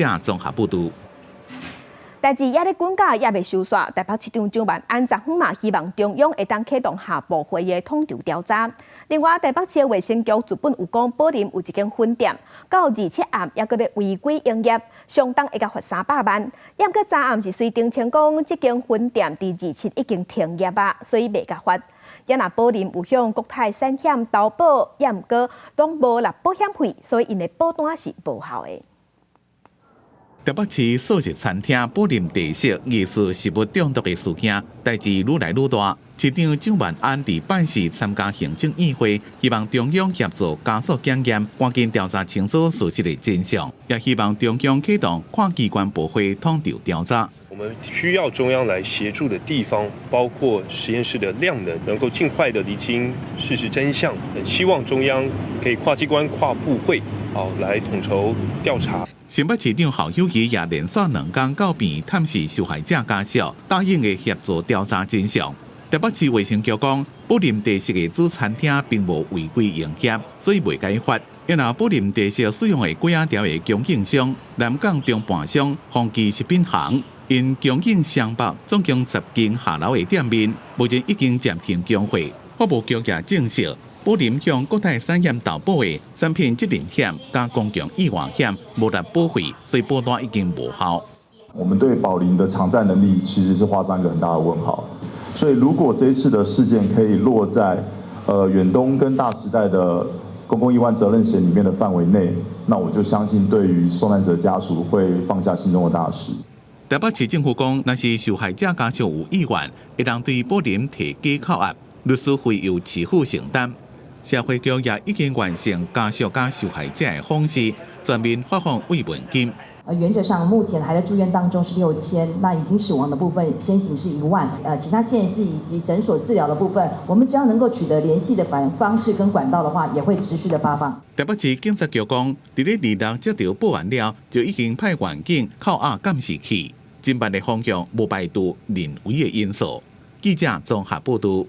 綜合報導。代誌猶咧滾架，猶未收煞。台北市長蔣萬安昨昏嘛，希望中央會當啟動跨部會的統籌調查。另外，台北市衛生局日本有講，寶林有一間粉店，到27暗猶閣咧違規營業，相當會共罰300萬。毋過昨暗是隨澄清講，這間粉店佇27已經停業啊，所以袂共罰。也若寶林有向國泰產險投保，也毋過攏無納保險費，所以𪜶的保單是無效的。台北市素食餐廳寶林特色疑似食物中毒的事件，代誌愈來愈大。市長蔣萬安佇拜四參加行政院會，希望中央協助加速檢驗，趕緊調查清楚事實的真相，也希望中央啟動跨機關部會統籌調查。我們需要中央來協助的地方，包括實驗室的量能，能夠盡快的釐清事實真相。希望中央可以跨機關、跨部會，好來統籌調查。新北市長侯友宜也連續兩工到病院探視受害者家屬，答應會協助調查真相。台北市衛生局講，寶林特色的主餐廳並無違規營業，所以袂共罰。因為寶林特色使用的粿仔條的供應商南港中盤商豐記食品行，𪜶供應雙北總共10間下樓的店面，目前已經暫停供貨。法務局也證實，寶林向國泰產險投保的產品責任險佮公共意外險無納保費，所以保單已經無效。我們對寶林的償債能力其實是畫上一個很大的問號。所以如果這一次的事件可以落在遠東跟大時代的公共意外責任險裡面的範圍內，那我就相信對於受難者家屬會放下心中的大石。台北市政府講，若是受害者家屬有意願，會當對寶林提假扣押，律師費由市府承擔。社會局也已經完成家屬佮受害者的訪視，全面發放慰問金。原則上目前還在住院當中是6000，那已經死亡的部分先行是1萬。其他縣市以及診所治療的部分，我們只要能夠取得聯繫的方式跟管道的話，也會持續的發放。台北市警察局講，佇咧26接著報案了，就已經派員警扣押監視器，偵辦的方向無排除人為的因素。記者綜合報導。